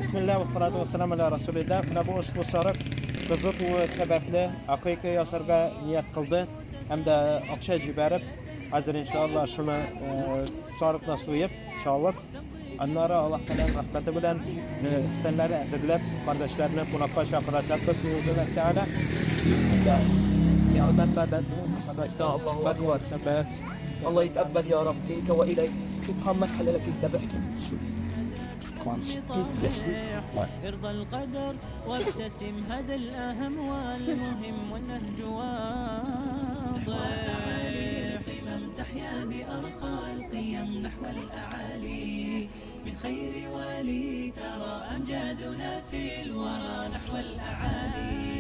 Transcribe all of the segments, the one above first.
Бисмилла вә салату вә салам аля Расулилла. Менә бу ошбу сарык кызы тууы сәбәпле акыйка ясарга ният кылды һәм дә акча җибәреп, хәзер иншалла шуны сарыкны суеп, чалып, аннары Аллаһ Тәгаләнең рәхмәте белән өстәлләре әзерләп, кардәшләрне кунакка чакырачакбыз биизниллаһи тәгалә. Бисмилла. الله أكبر ثبات. الله يتقبل يا رب منك واليك. شوف محمد حللك الذبح. ارضى القدر وابتسم، هذا الأهم والمهم والنهج واضح. أعالي القمم تحيا بأرقى القيم نحو الأعالي، من خير والي ترى أمجادنا في الورى نحو الأعالي،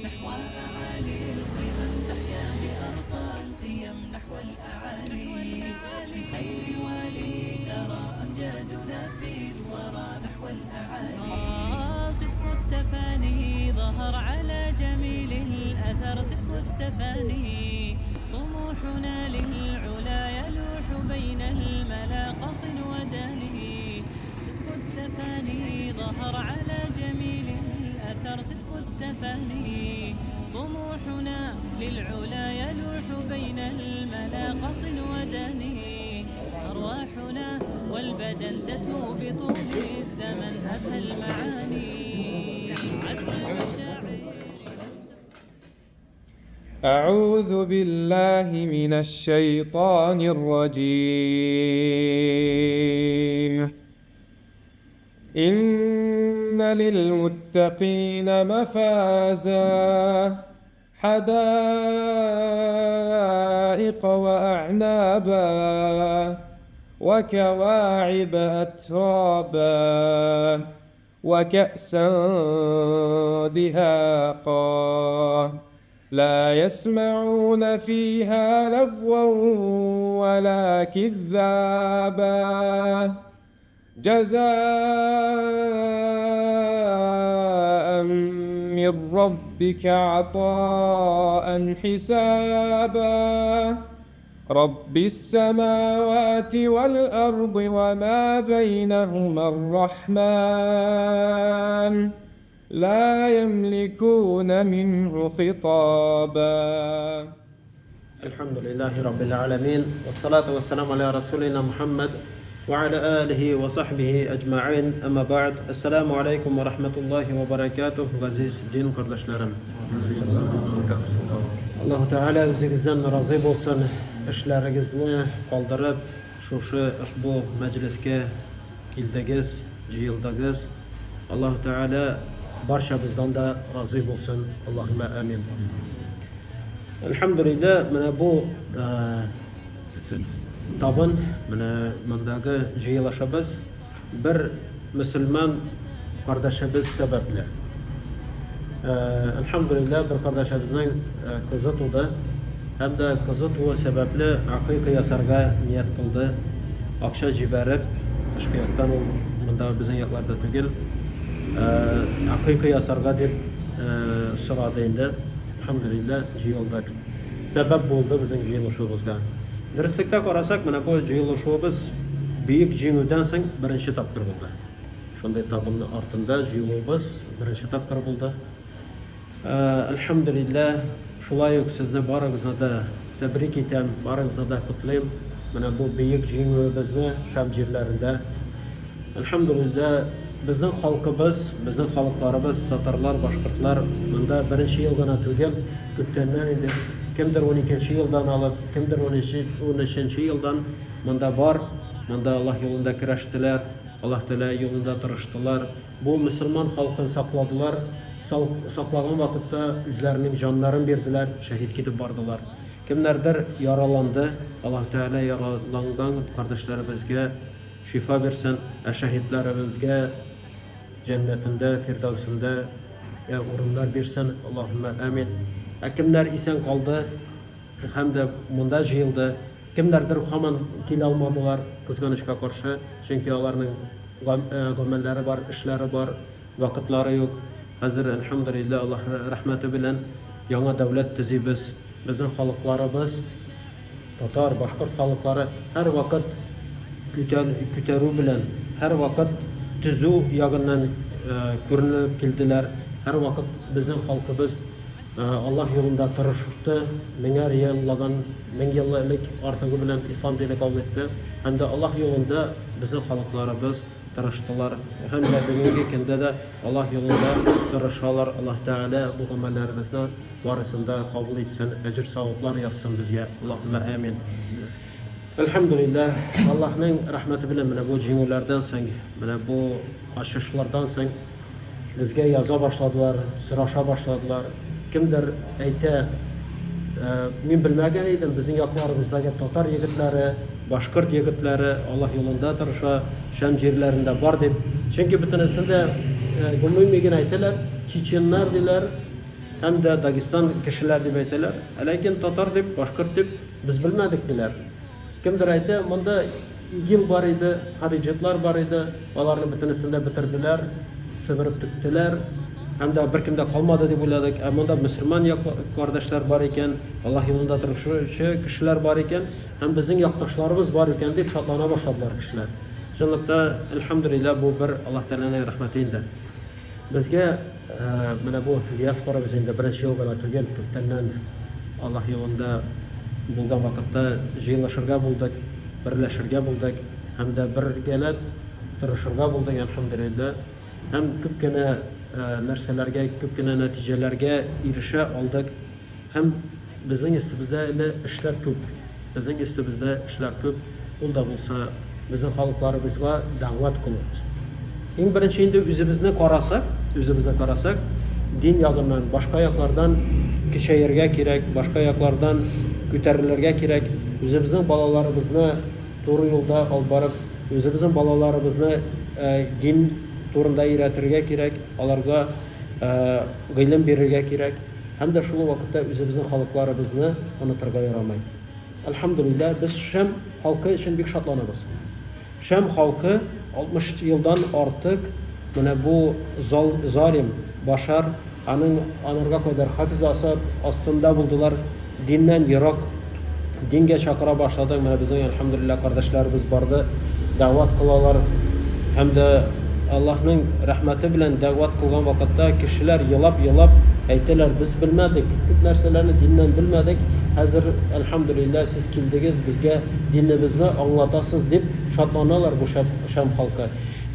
نحو أعالي القمم تحيا بأرقى القيم نحو الأعالي، من خير والي ترى أمجادنا في الورى نحو الأعالي. صدق التفاني ظهر على جميل الأثر، صدق التفاني طموحنا للعلا يلوح بين الملا قص وداني. صدق التفاني ظهر على جميل الأثر، صدق التفاني طموحنا للعلا يلوح بين الملا قص وداني. أرواحنا والبدن تسمو بطول الزمن أبهى المعاني، عذب المشاعر. أعوذ بالله من الشيطان الرجيم. إن للمتقين مفازا، حدائق وأعنابا وكواعب أترابا وكأسا دهاقا، لا يسمعون فيها لغوا ولا كذابا، جزاء من ربك عطاء حسابا. رب السماوات والأرض وما بينهما الرحمن لا يملكون منه خطابا. الحمد لله رب العالمين والصلاة والسلام على رسولنا محمد وعلى آله وصحبه أجمعين أما بعد السلام عليكم ورحمة الله وبركاته. Газиз дин кардәшләрем, Аллаһу Тәгалә үзегездән разый булсын, эшләрегезне калдырып, шушы ошбу мәҗлескә килдегез, җыелдыгыз. Аллаһу Тәгалә барчабыздан да разый булсын. Аллаһумма амин. Әлхәмдүлилләһ, менә бу табын, менә мондагы җыелышыбыз бер мөселман кардәшебез сәбәпле. Әлхәмдүлилләһ, бер кардәшебезнең кызы туды. Һәм дә кызы тууы сәбәпле акыйка ясарга ният кылды. Акча җибәреп, тышкы яктан ул монда безнең якларда түгел, акыйка ясарга дип сорады инде. Әлхәмдүлилләһ, җыелдык. Сәбәп булды безнең җыелышуыбызга. Дөреслектә карасак, менә бу җыелышуыбыз Бөек Җиңүдән соң беренче тапкыр булды. Шундый табын артында җыелуыбыз беренче тапкыр булды. Әлхәмдүлилләһ, шулай ук сезне барыгызны да тәбрик итәм, барыгызны да котлыйм. Менә бу бөек җиңүебезне Шам җирләрендә. Әлхәмдүлилләһ, безнең халкыбыз, безнең халыкларыбыз, татарлар, башкортлар монда беренче ел гына түгел, күптәннән инде, кемдер уникенче елдан алып, кемдер унөченче елдан монда бар, монда Аллаһ юлында көрәштеләр, Аллаһ Тәгалә юлында тырыштылар. Бу мөселман халкын сакладылар, саклаган вакытта үзләренең җаннарын бирделәр, шәһит китеп бардылар. Кемнәрдер яраланды, Аллаһ Тәгалә яраланган кардәшләребезгә шифа бирсен, ә шәһитләребезгә җәннәтендә, фирдәүсендә урыннар бирсен, Аллаһуммә амин. Ә кемнәр исән калды һәм дә монда җыелды, кемнәрдер һаман килә алмадылар, кызганычка каршы, чөнки аларның гамәлләре бар, эшләре бар, вакытлары юк. Хәзер, әлхәмдүлилләһ, Аллаһ рәхмәте белән яңа дәүләт төзибез. Безнең халыкларыбыз, татар, башкорт халыклары һәрвакыт күтәрү белән, һәрвакыт төзү ягыннан күренеп килделәр. Һәрвакыт безнең халкыбыз Аллаһ юлында тырышты, меңәр еллаган, мең ел элек артыгы белән ислам дине кабул итте. Һәм дә Аллаһ юлында безнең халыкларыбыз тырыштылар. Һәм дә бүгенге көндә дә Аллаһ юлында тырышалар. Аллаһ Тәгалә бу гамәлләребезне барысын да кабул итсен, әҗер-саваплар язсын безгә. Аллаһуммә амин. Әлхәмдүлилләһ, Аллаһның рәхмәте белән менә бу җиңүләрдән соң, менә бу ачышлардан соң безгә яза башладылар, сораша башладылар. Кемдер әйтә, мин белмәгән идем, безнең якларыбыздагы татар егетләре, башкорт егетләре Аллаһ юлында тырыша, Шәм җирләрендә бар дип. Чөнки бөтенесен дә гомуми генә әйтәләр, чеченнар диләр һәм дә Дагестан кешеләр дип әйтәләр. Ә ләкин татар дип, башкорт дип Без белмәдек, диләр. Кемдер әйтә, монда ИГИЛ бар иде, хариҗитлар бар иде, аларны бөтенесен дә бетерделәр, себереп түктеләр, һәм дә беркем дә калмады дип уйладык. Ә монда мөселман як кардәшләр бар икән, Аллаһ юлында торучы кешеләр бар икән, һәм безнең якташларыбыз бар икән дип шатлана башладылар кешеләр. Чынлыкта, әлхәмдүлилләһ, бу бер Аллаһ Тәгаләнең рәхмәте инде. Безгә менә бу диаспорабыз инде беренче ел гына түгел, күптәннән Аллаһ юлында булган вакытта җыелышырга булдык, берләшергә булдык һәм дә бергәләп тырышырга булдык, әлхәмдүлилләһ. Һәм күп кенә нәрсәләргә, күп кенә нәтиҗәләргә ирешә алдык. Һәм безнең өстебездә әле эшләр күп. Безнең өстебездә эшләр күп. Ул да булса, безнең халыкларыбызга дәгъват кылу. Иң беренче инде үзебезне карасак, үзебезне карасак, дин ягыннан, башка яклардан көчәергә кирәк, башка яклардан күтәрелергә кирәк. Үзебезнең балаларыбызны туры юлда алып барып, үзебезнең балаларыбызны дин турында өйрәтергә кирәк, аларга гыйлем бирергә кирәк. Һәм дә шул ук вакытта үзебезнең халыкларыбызны онытырга ярамый. Әлхәмдүлилләһ, без Шәм халкы өчен бик шатланабыз. Шәм халкы 60 елдан артык менә бу зал, залим Башар, аның анарга кадәр Хафиз Асад астында булдылар, диннән ерак, дингә чакыра башладык, менә безнең, әлхәмдүлилләһ, кардәшләребез барды, дәгъват кылалар һәм дә Аллаһның рәхмәте белән дәгъват кылган вакытта кешеләр елап-елап әйтәләр, без белмәдек, күп нәрсәләрне диннән белмәдек, хәзер, әлхәмдүлилләһ, сез килдегез, безгә динебезне аңлатасыз, дип шатланалар бу Шәм халкы.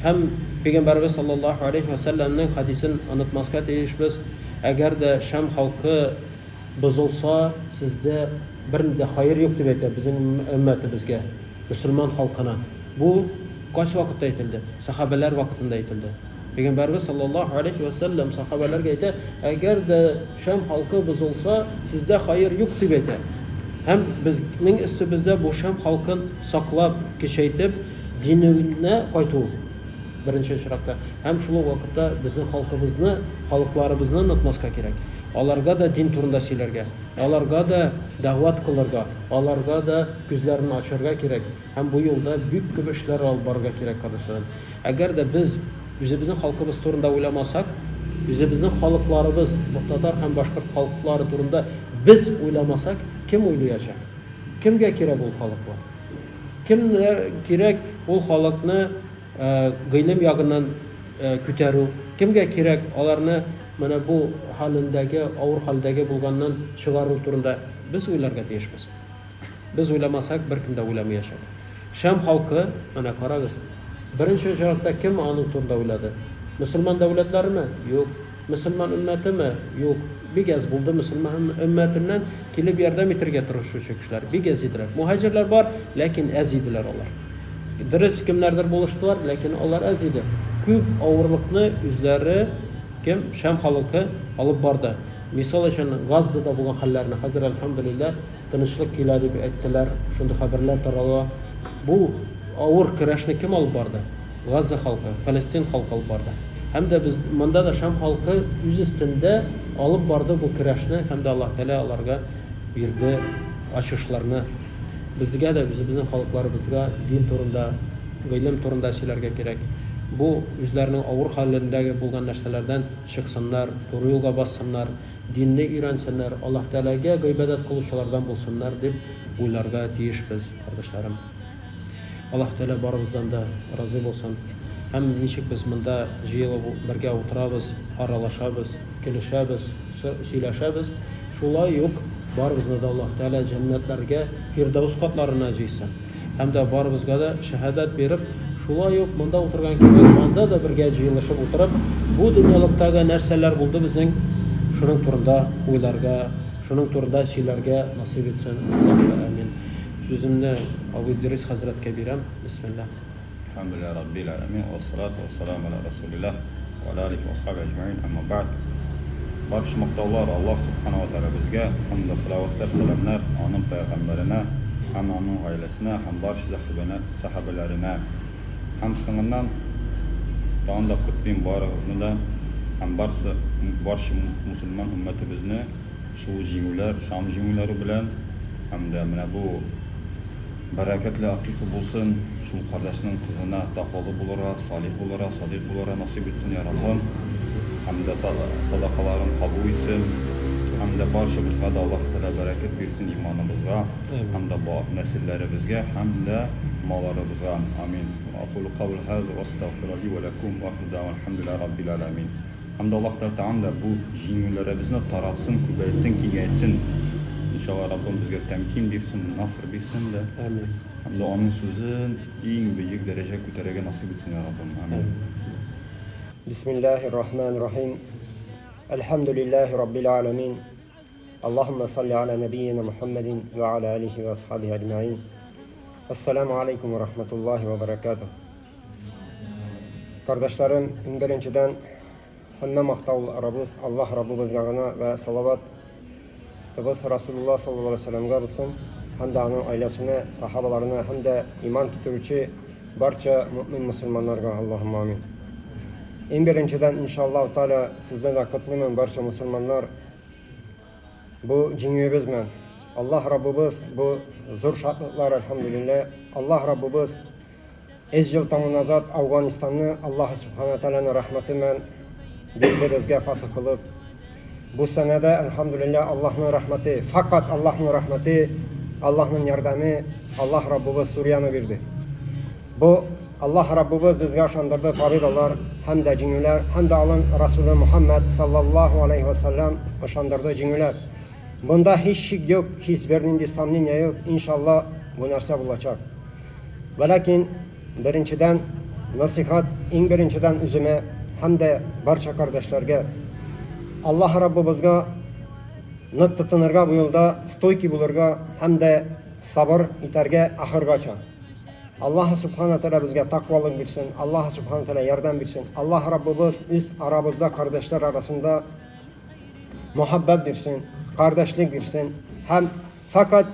Һәм Пәйгамбәребез саллаллаһу алейһи вә сәлләмнең хәдисен онытмаска тиешбез, әгәр дә Шәм халкы бозылса, сездә бернинди дә хаер юк, дип әйтә безнең өммәтебезгә, мөселман халкына. Бу кайсы вакытта әйтелде? Сәхабәләр вакытында әйтелде. Пәйгамбәребез саллаллаһу алейһи вә сәлләм сәхабәләргә әйтә, әгәр дә Шәм халкы бозылса, сездә хаер юк, дип әйтә. Һәм безнең өстебездә бу Шәм халкын саклап, көчәйтеп, диненә кайту, беренче очракта. Һәм шул ук вакытта безнең халкыбызны, халыкларыбызны онытмаска кирәк. Аларга да дин турында сөйләргә, аларга да дәгъват кылырга, аларга да күзләрен ачарга кирәк. Һәм бу юлда бик күп эшләр алып барырга кирәк, кардәшләрем. Әгәр дә без үзебезнең халкыбыз турында уйламасак, үзебезнең халыкларыбыз, татар һәм башкорт халыклары турында без уйламасак, кем уйлыячак? Кемгә кирәк ул халыклар? Кемгә кирәк ул халыкны гыйлем ягыннан күтәрү? Кемгә кирәк аларны менә бу хәлендәге, авыр хәлдәге булганнан чыгару турында без уйларга тиешбез. Без уйламасак, беркем дә уйламаячак. Шәм халкы, менә карагыз, беренче очракта кем аның турында уйлады? Мөселман дәүләтләреме? Юк. Мөселман өммәтеме? Юк. Бик әз булды мөселман өммәтеннән килеп ярдәм итергә тырышучы кешеләр. Бик әз иделәр. Муһаҗирләр бар, ләкин әз иделәр алар. Дөрес, кемнәрдер булыштылар, ләкин алар әз иде. Күп авырлыкны үзләре, кем, Шәм халыкы алып барды. Мисал өчен, Газзада булган хәлләрне хәзер, әлхәмдүлилләһ, тынычлык килә дип әйттеләр, шундый хәбәрләр тарала. Бу авыр көрәшне кем алып барды? Газза халкы, Фәләстин халкы алып барды. Һәм дә без монда да Шам халкы үз өстендә алып барды бу көрәшне һәм дә Аллаһ Тәгалә аларга бирде ачышларны. Безгә дә үзебезнең халыкларыбызга дин турында, гыйлем турында сөйләргә кирәк. Бу үзләренең авыр хәлендәге булган нәрсәләрдән чыксыннар, туры юлга бассыннар, динне өйрәнсеннәр, Аллаһ Тәгаләгә гыйбадәт кылучылардан булсыннар дип уйларга тиешбез, кардәшләрем. Аллаһ Тәгалә барыбыздан да разый булсын. Һәм ничек без монда җыелып бергә утырабыз, аралашабыз, көлешәбез, сөйләшәбез, шулай ук барыбызны да Аллаһ Тәгалә җәннәтләргә, Фирдәүс катларына җыйсын. Һәм дә барыбызга да шәһадәт биреп, шулай ук монда утырган кебек, анда да бергә җыелышып утырып, бу дөньялыктагы нәрсәләр булды безнең, шуның турында уйларга, шуның турында сөйләргә насыйп итсен. Аллаһу амин. Сүземне абый Дөрес хәзрәткә бирәм. Бисмилла. Әлхәмдүлилләһи раббил галәмин, вәссалату вәссәламу галә расулилләһ вә галә алихи вә асхабихи әҗмәгыйн, әмма бәгъд. Барча мактаулар Аллаһ Сүбхәнәһү вә Тәгаләбезгә, һәм дә салаватлар, сәламнәр Аның пәйгамбәренә һәм аның гаиләсенә һәм барча сәхабәләренә. Һәм соңыннан тагын да котлыйм барыгызны да һәм барсы барча мусульман өммәтебезне шул җиңүләр, Шам җиңүләре белән һәм дә менә бу Бәрәкәтле акыйка булсын, шул кардәшнең кызына таквалы булырга, салих булырга, садыйк булырга насыйп итсен, я Раббым. Һәм дә садакаларын кабул итсен. Һәм дә барчабызга да Аллаһ Тәгалә бәрәкәт бирсен иманыбызга, һәм дә нәселләребезгә, һәм дә малларыбызга. Амин. Акулу каули һаза ва астагфиру ли ва ләкум ва ахиру дәгъвана әлхәмдүлиллаһи раббил галәмин. Һәм дә Аллаһ Тәгалә дә бу җиңүләребезне таратсын, күбәйтсен, киңәйтсен. Иншалла, Раббым безгә тәмкин бирсен, наср бирсен дә. Амин. Һәм дә Аның сүзен иң бөек дәрәҗәгә күтәрергә насыйп итсен, я Раббым. Амин. Бисмиллаһир рахманир рахим. Әлхәмдүлиллаһи раббил галәмин. Аллаһумма салли аля нәбиена Мухаммадин ва аля алихи ва асхабихи әҗмәин. Ассаламу алейкум ва рахматуллаһи ва баракатуһ. Кардәшләрем, иң беренчедән, һәммә мактауларыбыз Аллаһ Раббыбызга гына вә салават тыбыз Расулулла саллаллаһу алейһи вәсәлләмгә булсын, һәм дә аның гаиләсенә, сахабаларына һәм дә иман китерүче барча мөэмин мөселманнарга. Аллаһумма амин. Иң беренчедән, иншаллаһу тааля, сезне дә котлыймын, барча мөселманнар, бу җиңүебез белән. Аллаһ Раббыбыз бу зур шатлыклар, әлхәмдүлилләһ. Аллаһ Раббыбыз Өч ел тому назад Ауганстанны Аллаһы Субхана Тәгаләнең рәхмәте белән бирде безгә фатих кылып. Бу сәнәдә, әлхәмдүлилләһ, Аллаһның рәхмәте, факат Аллаһның рәхмәте, Аллаһның ярдәме, Аллаһ Раббыбыз Сурияне бирде. Бу Аллаһ Раббыбыз безгә ышандырды победалар һәм дә җиңүләр, һәм дә алын Расулы Мухаммад саллаллаһу алейхи ва саллям ышандырды җиңүләр. Монда һич шик юк, һич бернинди сомнение юк, иншалла, бу нәрсә булачак. Вәләкин, беренчедән, насыйхат, иң беренчедән үземә һәм дә барча кардәшләргә, Аллаһ Раббыбызга нык тотынырга бу юлда, стойкий булырга һәм дә сабыр итәргә ахыргача. Аллаһ Субхана Тәгалә безгә таквалык бирсен, Аллаһ Субхана Тәгалә ярдәм бирсен. Аллаһ Раббыбыз үз арабызда кардәшләр арасында мөхәббәт бирсен, кардәшлек бирсен һәм фәкать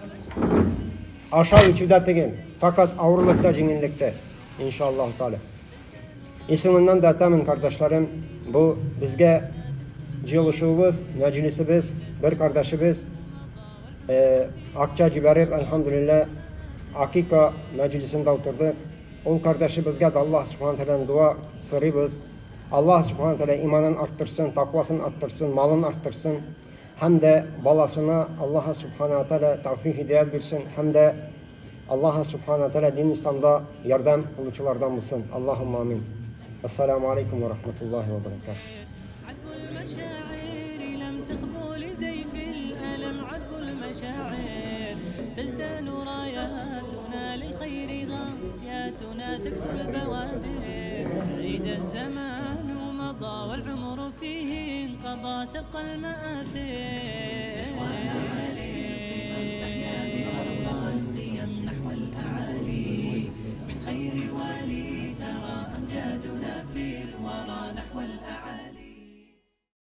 ашау-эчүдә түгел, фәкать авырлыкта, җиңеллектә, иншаллаһ тааля. Исеменнән дә әйтәмен, кардәшләрем, бу безгә җыелышуыбыз, мәҗлисебез, бер кардәшебез акча җибәреп, әлхәмдүлилләһ, акика мәҗлисендә утырдык. Ул кардәшебезгә дә Аллаһ субхана тәгаләдән дуа сорыйбыз. Аллаһ субхана тәгалә иманын арттырсын, таквасын арттырсын, малын арттырсын. Һәм дә баласына Аллаһы Субхана ва Тәгалә тәүфик һидәят бирсен һәм дә Аллаһы Субхана ва Тәгалә дин исламда ярдәм кылучылардан булсын. Аллаһумма амин. Ассаламу алейкум ва рахматуллахи ва баракатуһ.